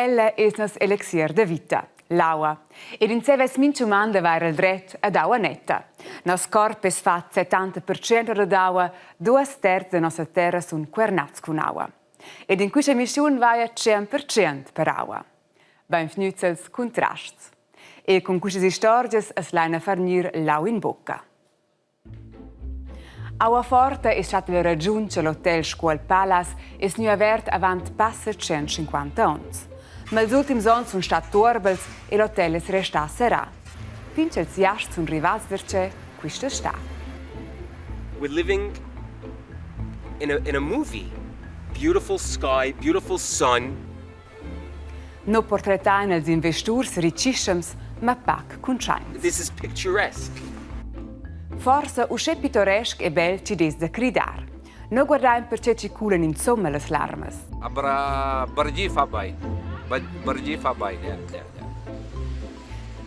Ella es nos elixir da vita, l'aua. Ed insè vess minch'uman d'avair il dret ad aua netta. Nos corp es fat 70% dad aua, duos terz da nossa terra sun cuernats cun aua. Ed in quista emissiun vaja 100% per aua. Bainvgnüts als cuntrasts. E cun quistas istorgias as laina far gnir l'aua in bocca. Aua forta es stat la ragiun cha l'hotel Scuol Palace es gnü avert avant passa 150 ons. Ma ils ultims ons sun stat tuorbels e l'hotel es restà serrà. Fin cha'ls giasts sun rivats darcheu quista stà. We're living in a, in a movie. Beautiful sky, beautiful sun. No portrettain els investurs richischems, ma pac cuntschaints. This is picturesque. Forsa uschè pittoresc e bel chi'd es da cridar. No guardain perche chi culan insomma las larmas. Aber bargi fa bain. Bargi fa bain, ja, ja, ja.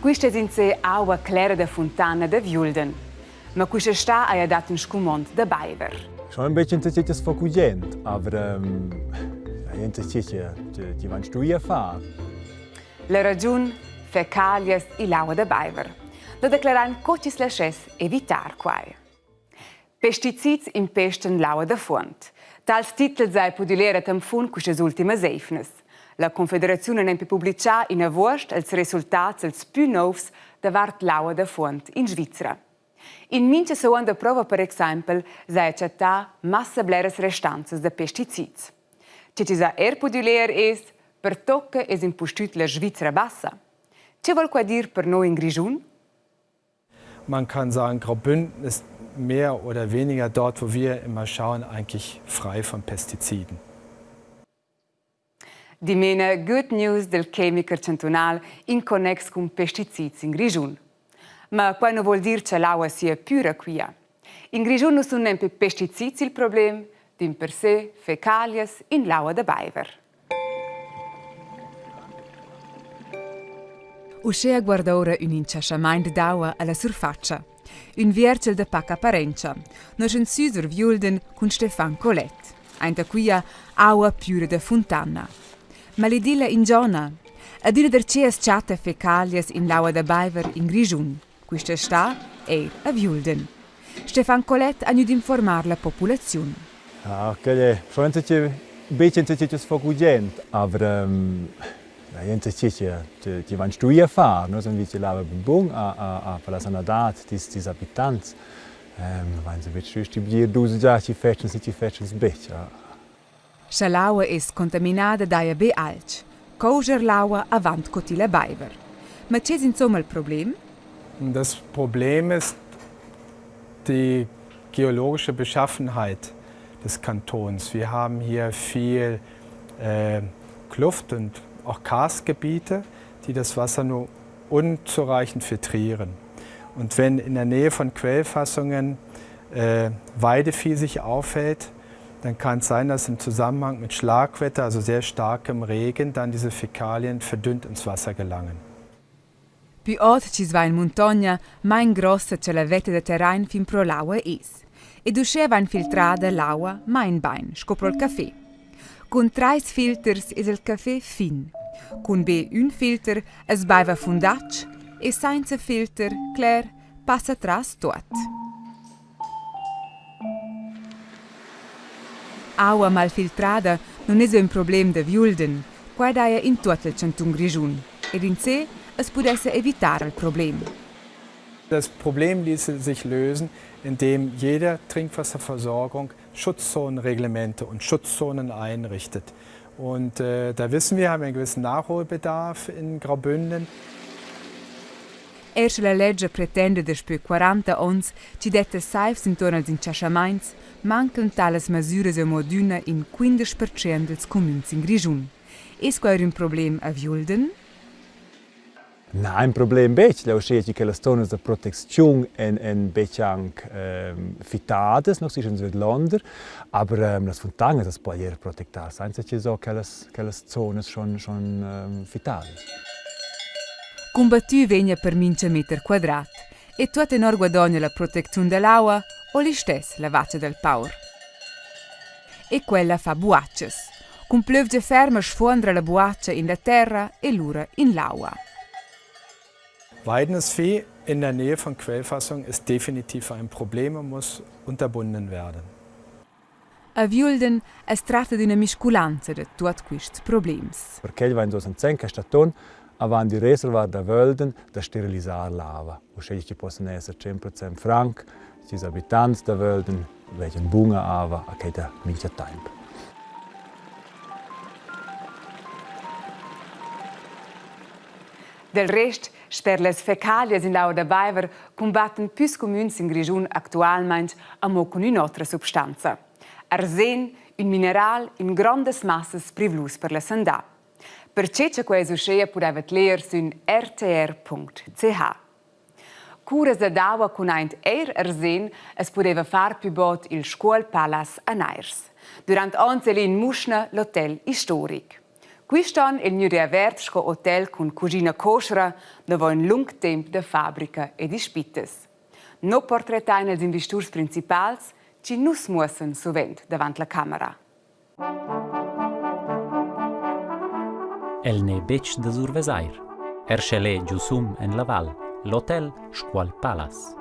Quista es insè aua clera da funtana da Viulden. Ma quista stà haja dat ün scumond da baiver. Schon ein bisschen das fa gugent, aber ähm, ti van stuia far. La ragiun fecalias e l'aua da baiver. Da declaran co chi's laschess evitar quai. Pesticids impestan l'aua da fuond. Tals titels hai pudü ler a Tamfun quistas ultimas eivnas. La Confederaziun ha nempe publichà in avuost els resultats els pü nouvs davart l'aua da fuond in Svizra. In mincha seguonda prova per exaimpel s'haja chattà massa bleras restanzas da pesticids. Che chi s'ha eir pudü ler es, pertocca es impustüt la Svizra Bassa. Che voul quai dir per noi in Grischun? Man kann sagen, Graubünden ist mehr oder weniger dort, wo wir immer schauen, eigentlich frei von Pestiziden. Dimena good news del chemiker chantunal in connex cun pesticids in Grischun. Ma quai nu vuol dir cha l'aua sia püra quia. In Grischun nu sun nempe pesticids il problem, dimpersè fecalias in l'aua da baiver. Uschea guarda oura ün inchaschamaint d'aua a la surfatscha. Ün vierchel da paca apparentscha. No sun sü sur Viulden cun Stefan Colett. Aint da quia aua püra da funtana. Ma l'idilla ingiona. Adüna darcheu as chatta fecalias in l'aua da baiver in Grischun. Quista stà eir a Viulden. Stefan Colett ha gnü d'informar la populaziun. Ah, quel è schon che betg che fa gugent, aber ähm, ins che ti van stuia far, no? San vi lava bun a a a per la sanadad dis dis abitants. Ähm, vain se betg sti dir dus già chi fetschens e chi fetschens betg. Scha l'aua es contaminada daja be alch. Couger l'aua avant co tilla baiver. Ma che es insomma il problem? Das Problem ist die geologische Beschaffenheit des Kantons. Wir haben hier viel äh, Kluft und auch Karstgebiete, die das Wasser nur unzureichend filtrieren. Und wenn in der Nähe von Quellfassungen äh, Weidevieh sich aufhält, dann kann es sein, dass im Zusammenhang mit Schlagwetter, also sehr starkem Regen, dann diese Fäkalien verdünnt ins Wasser gelangen. Pü ot chi's va in muntogna, main grossa cha la vetta da terrain fin pro l'aua es. Ed uschè vain filtrada l'aua main bain, sco pro'l café. Cun trais filters es il café fin. Cun be ün filter as baiva fundatsch e sainza filter, cler, passa tras tuot. Aua malfiltrada nun es ün problem da Viulden, quai daja in tuot il chantun Grischun. Ed insè as pudessa evitar il problem. Das Problem ließe sich lösen, indem jede Trinkwasserversorgung Schutzzonenreglemente und Schutzzonen einrichtet. Und äh, da wissen wir, haben wir einen gewissen Nachholbedarf in Graubünden. Eir scha la ledscha pretenda daspö 40 ons chi detta saivs intuorn als inchaschamaints, mancan talas masüras amo adüna in 15% dals cumüns in Grischun. Es quai eir ün problem a Viulden? Na, in problem betg. Leu uschè che las zonas da protecziun èn èn betg anc fittadas, no si vidlonder, aber las funtanas as po eir protectar sainza chi so quellas quellas zonas schon schon fittadas. Cumbattü vegna per mincha meter quadrat e tuot tenor guadogna la protecziun da l'aua o listess la vacha dal paur. E quella fa buatschas. Cun plövgia ferma sfuondra la buatscha in la terra e lura in l'aua. Weidendes Vieh in der Nähe von Quellfassung ist definitiv ein Problem und muss unterbunden werden. A Viulden as tratta d'üna misculanza da tuot quists problems. Perquei vain uossa in quest aton avant il reservar da Veulden da sterilisar l'ava, uschè chi possan esser 100% franc, chi'ls abitants da Veulden vegnan buna ava a queta mincha taimp. Del rest, sper las fecalias in l'aua da baiver cumbattan püs cumüns in Grischun actualmaing amo cun ün'otra substanza. Arsen, ün mineral in grondas massas privlus per la sandà. Perche cha quai es uschea pudaivat ler sün rtr.ch. Curas dad aua cun aint eir arsen as pudeva far pü bod il Scuol Palace a Nairs. Durant ons el in muschna l'hotel istoric. Quist on è gnü reavert sco hotel cun cuschina koschera davo ün lung temp da fabrica e dispittas. No portrettain ils investurs principals chi nu's muossan suvent davant la camera. El n'è betg da survesair, er sch'el è giusum en la val, l'hotel Scuol Palace.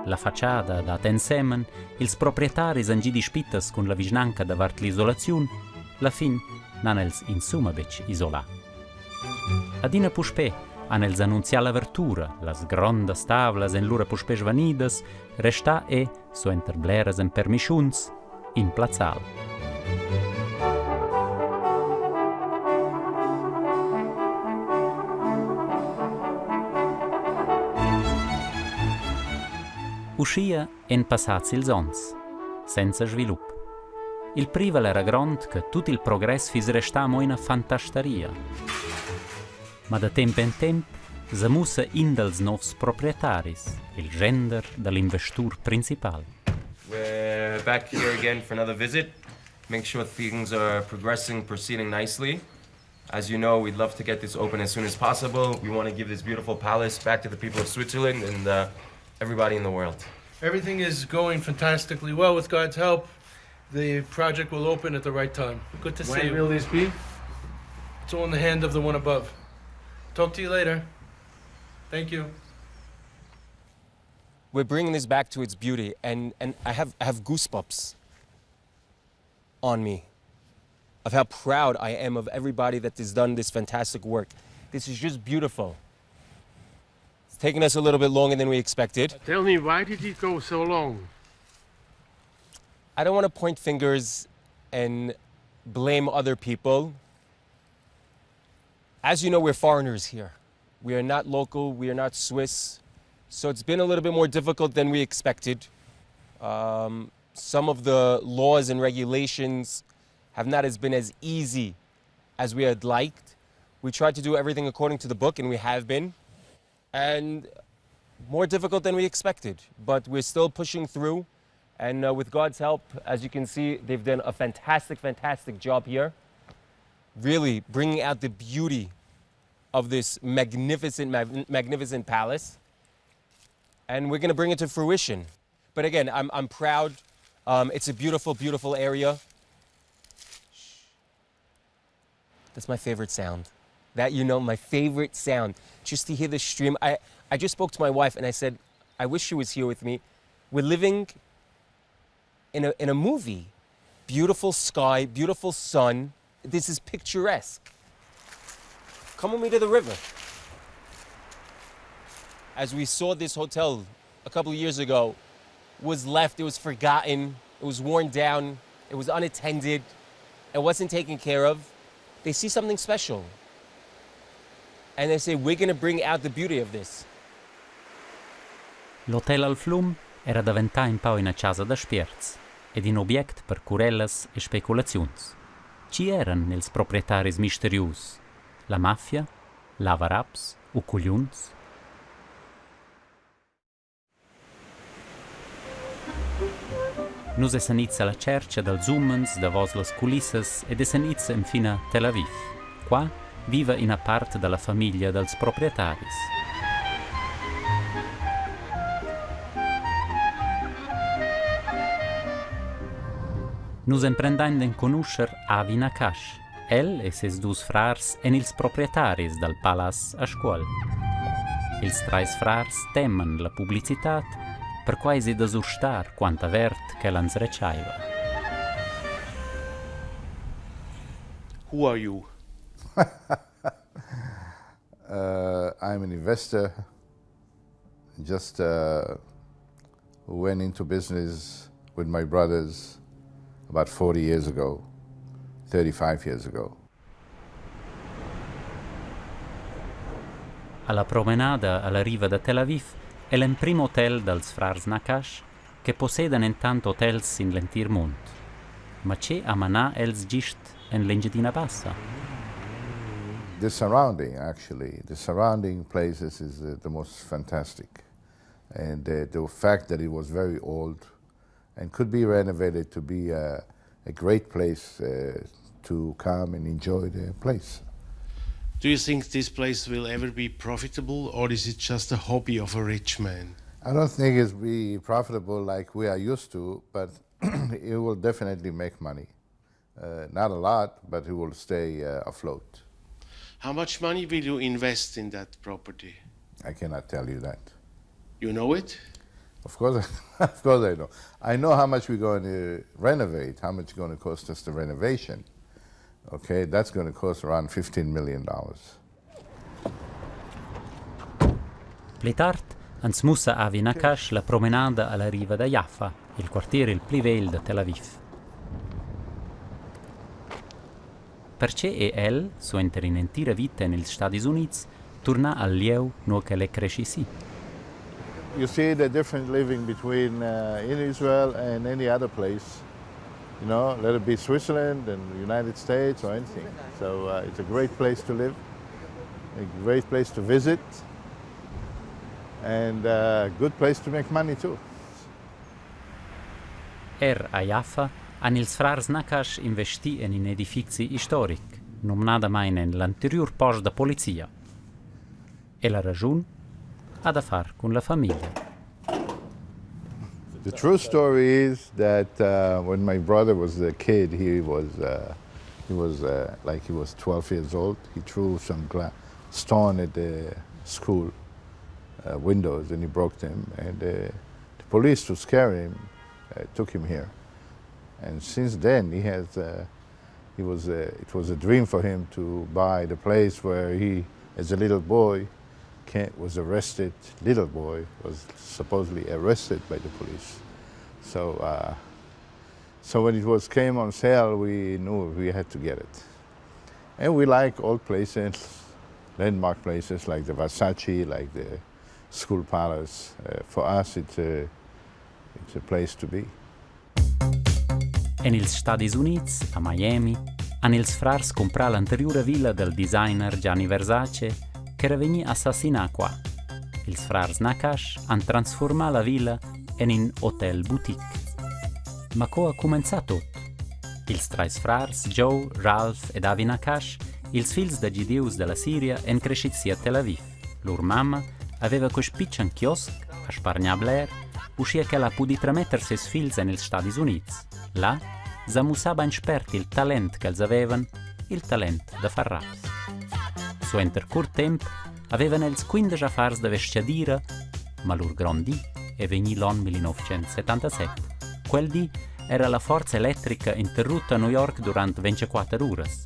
La fatschada dat ensemen, ils proprietaris han gì dispittas cun la vischnanca davart l'isolaziun, la fin n'han els insumma betg isolà. Adina puspè han els annunzià l'avertura, las grondas tavlas èn lura puspè svanidas, restà è, suenter bleras empermischuns, in plazzal. Uschia èn passads ils onns, senza svilup. Il privel era grond che tut il progress fiss restà mo ina fantastaria. Ma da temp en temp sa mussa in dals novs proprietaris, il gender da l'investur principal. We're back here again for another visit. Make sure things are progressing, proceeding nicely. As you know, we'd love to get this open as soon as possible. We want to give this beautiful palace back to the people of Switzerland and uh, everybody in the world. Everything is going fantastically well with God's help. The project will open at the right time. Good to When see you. will this be? It's all in the hand of the one above. Talk to you later. Thank you. We're bringing this back to its beauty, and, and I, have, I have goosebumps on me of how proud I am of everybody that has done this fantastic work. This is just beautiful. It's taken us a little bit longer than we expected. Tell me, why did it go so long? I don't want to point fingers and blame other people. As you know, we're foreigners here. We are not local, we are not Swiss. So it's been a little bit more difficult than we expected. Um, some of the laws and regulations have not as been as easy as we had liked. We tried to do everything according to the book, and we have been. And more difficult than we expected, but we're still pushing through. And uh, with God's help, as you can see, they've done a fantastic, fantastic job here. Really bringing out the beauty of this magnificent, mag- magnificent palace. And we're going to bring it to fruition. But again, I'm, I'm proud. Um, it's a beautiful, beautiful area. That's my favorite sound. That, you know, my favorite sound. Just to hear the stream. I, I just spoke to my wife and I said, I wish she was here with me. We're living in a, in a movie. Beautiful sky, beautiful sun. This is picturesque. Come with me to the river. As we saw this hotel a couple of years ago, was left, it was forgotten, it was worn down, it was unattended, it wasn't taken care of. They see something special. And they say, we're going to bring out the beauty of this. L'hotel al flum era daventà in pau ina chasa da spierts ed in object per curellas e speculaziuns. Tgi eran ils proprietaris misterius? La mafia? Lavaraps u cugliuns? Nus essan ids a la tschercha dals umens davos las culissas ed essan ids enfin a Tel Aviv. Qua viva ina part da la famiglia dals proprietaris. Nus emprendain d'enconuscher Avi Nakash. El e ses dus frars èn ils proprietaris dal Palace a Scuol. Ils trais frars teman la publicitad, perquai èsi da surstar quant avert ch'el ans retschaiva. Who are you? I'm an investor. Just went into business with my brothers about 40 years ago, 35 years ago. A la promenada a la riva da Tel Aviv è l'emprim hotel dals frars Nakash che possedan entant hotels sin l'entir mund. Ma tge ha manà els gist en l'Engiadina Bassa? The surrounding, actually, the surrounding places is the most fantastic. And the fact that it was very old and could be renovated to be a, a great place to come and enjoy the place. Do you think this place will ever be profitable or is it just a hobby of a rich man? I don't think it'll be profitable like we are used to, but it will definitely make money. Not a lot, but it will stay afloat. How much money will you invest in that property? I cannot tell you that. You know it? Of course, of course I know. I know how much we're going to renovate, how much it's going to cost us the renovation. Okay, that's going to cost around $15 million. Pli tard ans mussa Avi Nakash la promenada a la riva da Jaffa, il quartier il pli vegl da Tel Aviv. Perche è el, suenter in'entira vita en ils Stadis Unids, turnà al lieu nua ch'el è creschì si? You see the different living between in Israel and any other place. Let it be Switzerland and the United States or anything. So it's a great place to live, a great place to visit, and a good place to make money too. Er a Jaffa han ils frars Nakash investì en in edifizi istoric, numnadamain en l'anteriur post da polizia. E la raschun ha da far cun la famiglia. The true story is that when my brother was a kid, he was like he was 12 years old. He threw some stone at the school windows and he broke them. And the police, to scare him, took him here. And since then, it was a dream for him to buy the place where he, as a little boy, was arrested. Little boy was supposedly arrested by the police. So when it was came on sale, we knew we had to get it. And we like old places, landmark places like the Versace, like the School Palace. For us, it's a place to be. En ils Stadis Unids, a Miami, han ils frars cumprà l'anteriura villa dal designer Gianni Versace, ch'era vegnì assassinà qua. Ils frars Nakash han transfurmà la villa en in hotel boutique. Ma co ha cumenzà tut? Ils trais frars, Joe, Ralph ed Avi Nakash, ils figls da gidieus da la Siria, èn creschids si a Tel Aviv. Lur mamma aveva quest pitschen kiosc, ha spargnà bler, uschia ch'ella ha pudì trametter ses figls en ils Stadis Unids. Là sa mussà bainspert il talent ch'els avevan, il talent da far raps. Suenter curt temp avevan els 15 affars da vestgadira, ma lur grond di è vegnì l'onn 1977. Quel di era la forza electrica interrutta a New York durant 24 uras.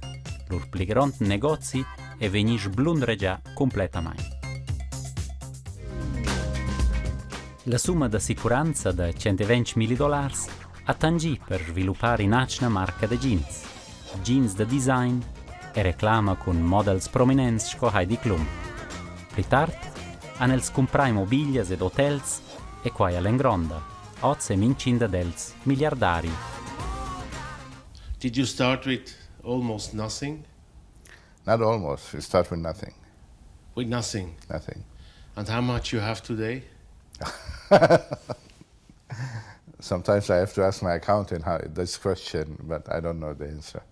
Lur pli grond negozi è vegnì sblundregià completamain. La summa d'assicuranza da 120 dollars ha tangì per sviluppar in'atgna marca da jeans. Jeans da design e reclama cun models prominents sco Heidi Klum. Pli tard han els cumprà immobiglias ed hotels e quai all'engronda. Oz è mintgin dad els milliardari. Did you start with almost nothing? Not almost. We start with nothing. With nothing. Nothing. And how much you have today? Sometimes I have to ask my accountant this question, but I don't know the answer.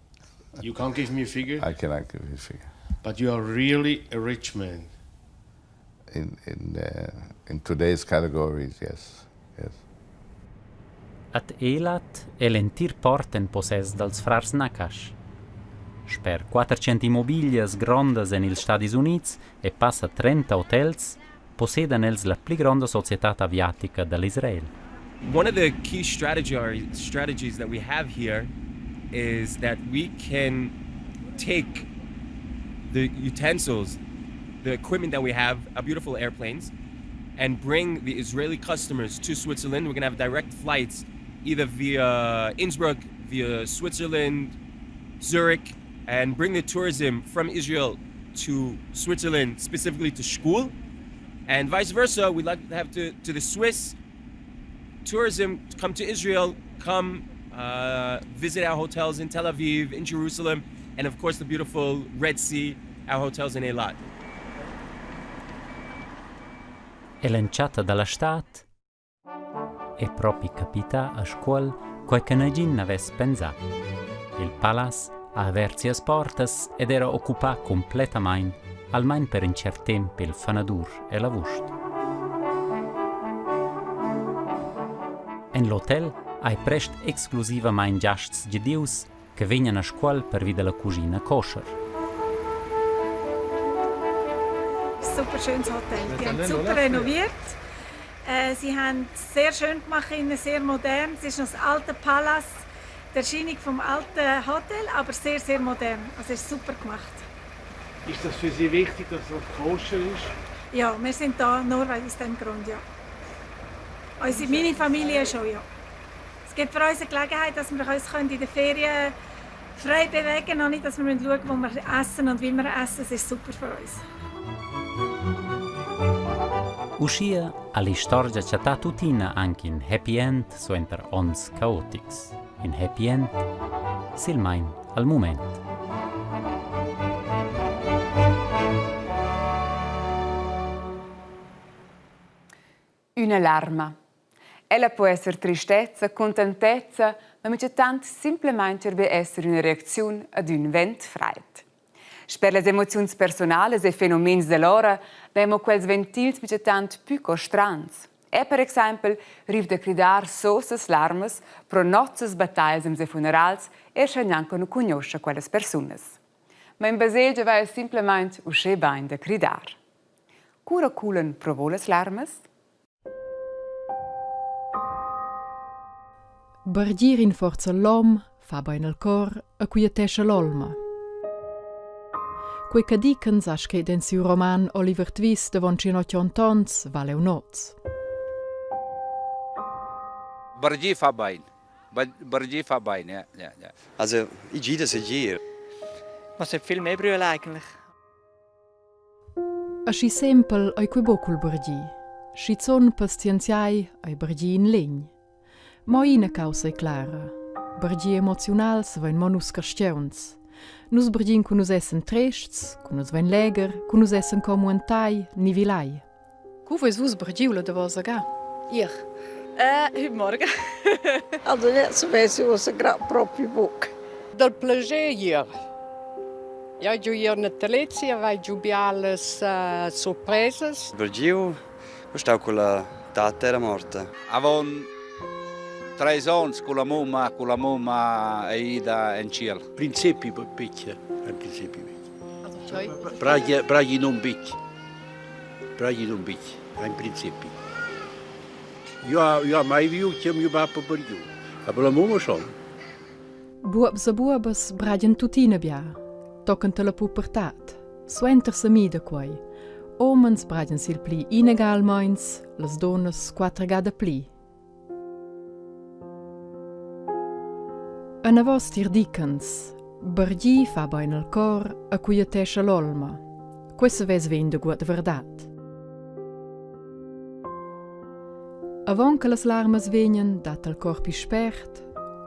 You can't give me a figure? I cannot give you a figure. But you are really a rich man. In today's categories, yes. Ad Eilat è l'entir port en possess dals frars Nakash. Sper 400 immobiglias grondas en ils Stadis Unids e passa 30 hotels possedan els la pli gronda societad aviatica da l'Israel. One of the key strategy, strategies that we have here is that we can take the utensils, the equipment that we have, our beautiful airplanes, and bring the Israeli customers to Switzerland. We're going to have direct flights either via Innsbruck, via Switzerland, Zurich, and bring the tourism from Israel to Switzerland, specifically to Scuol. And vice versa, we'd like to have to, to the Swiss tourism come to Israel, come uh, visit our hotels in Tel Aviv, in Jerusalem, and of course the beautiful Red Sea, our hotels in Eilat. E l'entschatta dalla stad è propi capità a Scuol quai che nagin n'avess pensà. Il Palace ha avert sias portas ed era occupà cumplettamain, almain per in cert temp il fanadur e l'avust. En l'hotel hai prest exclusivamain giasts gidieus che vegnan a Scuol pervi dalla cuschina koscher. Super schönes Hotel. Die haben super renoviert. Äh, sie haben es sehr schön gemacht, innen sehr modern. Es ist noch das alte Palace, die Erscheinung vom alten Hotel, aber sehr, sehr modern. Also es ist super gemacht. Ist das für Sie wichtig, dass das koscher ist? Ja, wir sind da nur aus dem Grund, ja. Unsere, meine Familie schon, ja. Es gibt für uns eine Gelegenheit, dass wir uns in den Ferien frei bewegen können, noch nicht, dass wir schauen müssen, wo wir essen und wie wir essen. Es ist super für uns. Uschia ha l'istorgia chattà tuttina anc in happy end suenter onns caotics. In happy end, silmain al mument. Üna larma. Ella po esser tristezza, cuntentezza, ma minchatant simplamaing er be esser üna reacziun ad ün vent fraid. Sper las emoziuns persunalas e fenomens da l'ora vemo quels ventils minchatant pü co strans. E per exaimpel riv da cridar sosas larmas pro nozzas, battaisems e funerals e scha gnanca nu cugnuoscha quellas persunas. Ma in baselgia vaja simplamaing uschè bain da cridar. Cura culan pro las larmas? Bargir rinforza l'hom, fa bein al cor e quietescha l'olma. Quei che Dickens ha scret en siu roman Oliver Twist avon 180 onns val eu noz. Bargir fa bain. Bargir fa bain, ja, ja, ja. Also, ich gida segir. Man sollte viel mehr brüllen eigentlich. Aschi sempel ei quei buc cul bargir. Schizun per scienziai ei bargir in legn. Mo ina caussa ei clara. Bargir emoziunal savein mo nus carstgauns. Nus bargin cu nus essan trests, cu nus vein legher, cu nus essan commuentai ni vilai. Cu veis vus bargiu la davosa ga? Ich. Äh, heute Morgen. Also jetzt weiss ich, was grad proprio buc. Dal plascher ir. Ja, giu ir natalezia, vai giu bialas uh, surpresas. Bargiu, stau con la tata era morta. Avon treis onns con la mumma, con la mumma è ida en ciel. Principi picchia, in principi picchia. Braghi, braghi non picchia. Braghi non picchia, in principi. Io, io mai viu che mio babbo per giù. Aber la mumma schon. Buobs e buobas bragian tuttina bia, tochen la pubertad. Suenter semida quei. Umens bragian sil pli inegalmeins, las dunnas quater ga dapli. Anavos tier Dickens. Bargì fa bein al cor e quietescha l'olma. Quei savess vegn da guat verdad. Avon che las larmas vegnan, dat al corpi spert,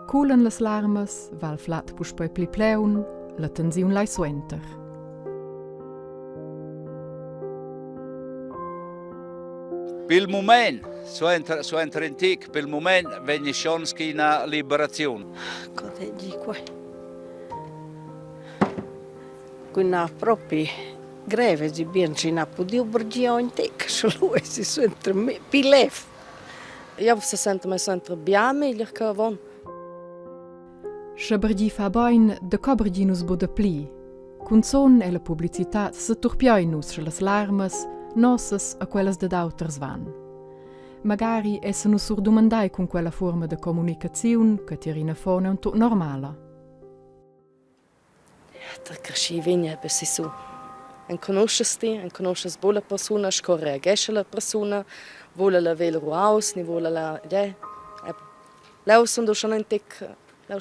culan las larmas, va il flad puspei pli pleun, la tensiun lai suenter. Pil mument, suenter, suenter in tic, pil mument vegn schon ina liberaziun. Cosa di qua? Quella propi greve si bien chi n'ha pudiu bargir aunc tec, sche lu eisi suenter me pi lev. Jau se sento mai sempre bia meglier che avon. Sche bargi fa bein, da co bargi nus buca dapli. Cunzun ella publicitad seturpiai nus sche las larmas, nossas e quellas dad auters van. Magari essan nus surdumandai cun quella fuorma da communicaziun che tier ina affon è un tut normala. Da crescher vegn eben sissu. Enconuschas ti, enconuschas buca la persuna, sco reagescha la persuna, vul ella ver ruaus ni vul ella yeah. Leu sun du schon in tec, leu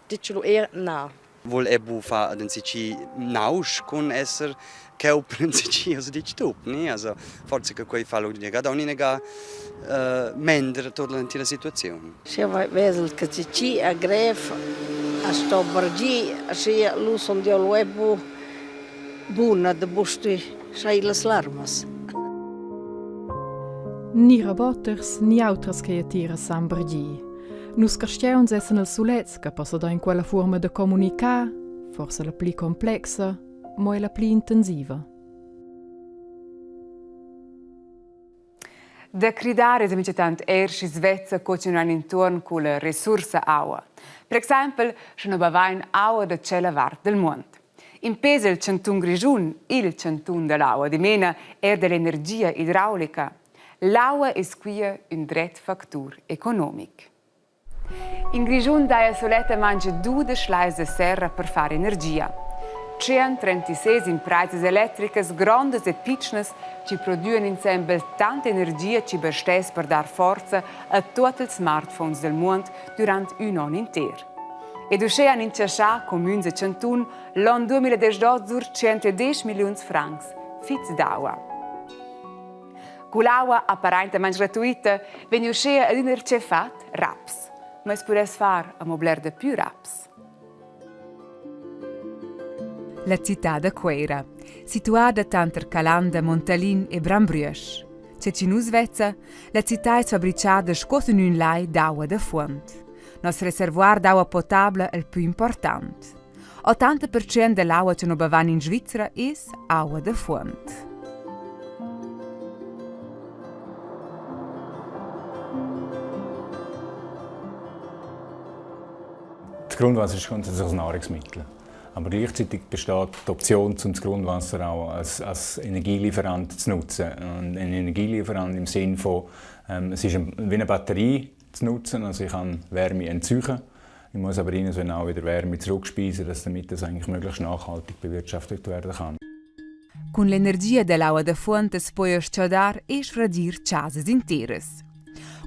ditg lu er na. Vul er bu far ad enzatgi nausch cun esser cheu per enzatgi, also ditg tup, ni? Also forse che quei fa lu inaga da inaga mender tut l'entira situaziun. Sche vai vesel che tgi ha grev a sto bargir, aschia lu sun jeu lu bu buna da busti schai las larmas. Ni roboters ni autras creatiras san bargir. Nus carstgauns essan els sulets che possedan in quella fuorma da communicar, forsa la pli complexa, mo è la pli intensiva. Da cridar es minchatant eir schi's vezza co chi nu han intuorn culla resursa aua. Per exaimpel, scha nu bavain aua da tschella vart del muond. Impesa il chantun Grischun, il chantun da l'aua, dimena eir da l'energia idraulica. L'aua es quia ün dret factur economic. In Grischun daja sulettamaing 12 lais da serra per far energia. 136 impraisas electricas grondas e pitschnas chi prodüan insembel tanta energia chi bastess per dar forza a tuot ils smartphones del muond durant ün on inter. Ed uschè han inchaschà cumüns e chantun l'on 2018 sur 110 milliuns francs fits d'aua. Cull'aua apparaintamaing gratuita vegn uschea adüna er fat raps. Ma es pudess far amo bler dapü raps. La cità da Cueira, situada tanter Calanda, Montalin e Brambrüesch. Che chi nu's vezza, la cità es fabrichada sco sün ün lai d'aua da fuond. Nos reservuar d'aua potabla è il pü important. 80% da l'aua che no bavan in Svizra es aua da fuond. Das Grundwasser ist grundsätzlich ein Nahrungsmittel. Aber gleichzeitig besteht die Option, um das Grundwasser auch als, als Energielieferant zu nutzen. Und ein Energielieferant im Sinne von, ähm, es ist ein, wie eine Batterie zu nutzen, also ich kann Wärme entziehen. Ich muss aber ihnen auch wieder Wärme zurückspeisen, dass damit das eigentlich möglichst nachhaltig bewirtschaftet werden kann. Cun l'energia dall'aua da fuond as poja s-chadar e sfradir chasas interas.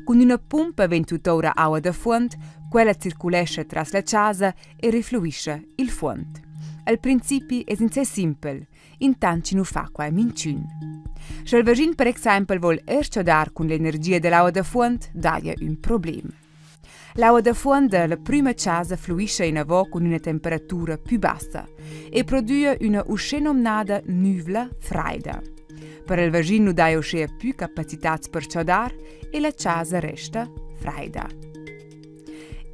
Cun üna pumpa vegn tuotoura aua da fuond, quella circulescha tras la chasa e refluischa il fuond. Al principi es insè simpel, intant chi nu fa quai minchün. Scha'l vaschin per exaimpel voul eir s-chadar cun l'energia dall'aua da fuond, daja ün problem. L'aua da fuond da la prüma chasa fluischa inavo cun üna temperatura pü bassa e prodüa üna uschè-nomnada nüvla fraida. Per il vaschin nu daja uschea pü capacitats per s-chadar e la chasa resta fraida.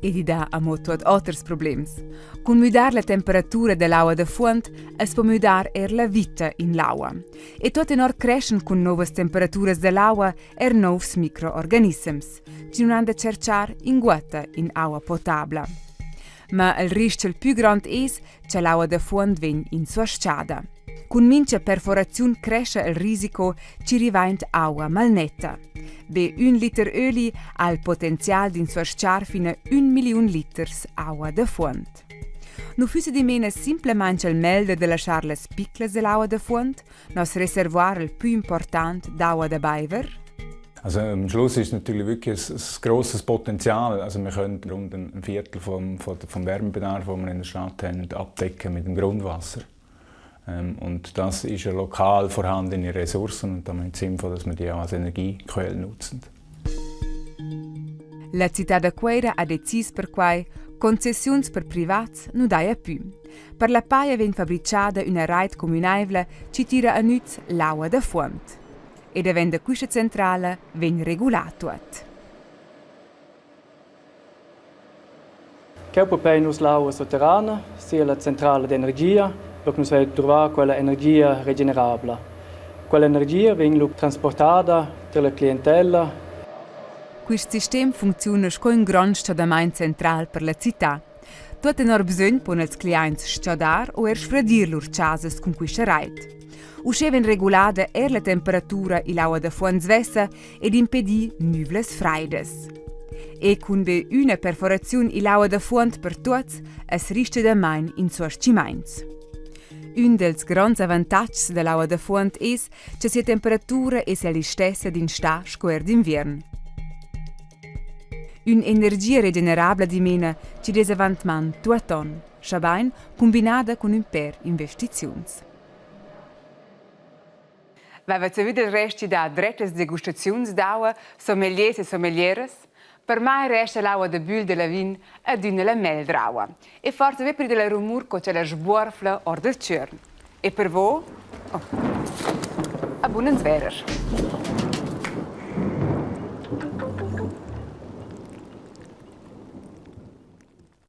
Ed i dà amo tuot oters problems. Cun müdar la temperatura da l'aua da fuond as po müdar eir la vita in l'aua. E tuot tenor creschan cun nouvas temperaturas da l'aua eir nouvs microorganissems. chi nun han da tscherchar inguotta in aua potabla. Ma il ris-ch il pü grond es cha l'aua da fuond vegn insuos-chada. Cun mincha perforaziun crescha il risico chi rivaint aua malnetta. Be ün liter öli ha il potenzial d'insuos-char fin a ün milliun liters aua da fuond. Nu füssa dimena simplamaing il meglder da laschar las piclas dell'aua da fuond, nos reservuar il pü important d'aua da baiver? Also am Schluss ist natürlich wirklich ein, ein grosses Potenzial. Also wir können rund ein Viertel vom, vom Wärmebedarf, den wir in der Stadt haben, abdecken mit dem Grundwasser. Ähm, und das ist eine lokal vorhandene Ressource und damit sinnvoll, dass wir die auch als Energiequelle nutzen. La cità da Cuera ha decis perquai concessiuns per privats nu daja pü. Per la paja vegn fabrichada üna rait cumünaivla chi tira a nüz l'aua da fuond. E davent da quista centrala vegn regulà tuot. Cheu pupein nus l'aua sutterrana sia la centrala d'energia per che nus vein duvrau quella energia regenerabla. Quella energia vegn lu transportada tier la clientella. Quist sistem funcziuna sco ün grond stadamaint central per la cità. Tuot tenor bsögn pon els cliaints s-chadar o eir sfradir lur chasas cun quista rait. Uschè vegn regulada eir la temperatura ill'aua da fuond svessa ed impedir nüvlas fraidas. E cun be üna perforaziun ill'aua da fuond per tuots as rista damain in suos-chimaints. Ün dels gronds avantatgs da l'aua da fuond es cha sia temperatura es la listessa d'instà sco eir d'inviern. Ün'energia regenerabla dimena chi'd es avantman tuot on, schabain cumbinada cun ün pêr investiziuns. Vaiva savü del resti da drettas degustaziuns d'aua, sommeliers e sommelieras? Per mai resta l'aua da bügl da Lavin adüna la megldraua e forsa be per della rumur co ch'ella sbuorfla or dal tschern. E per vo? Oh. A bun ans verer.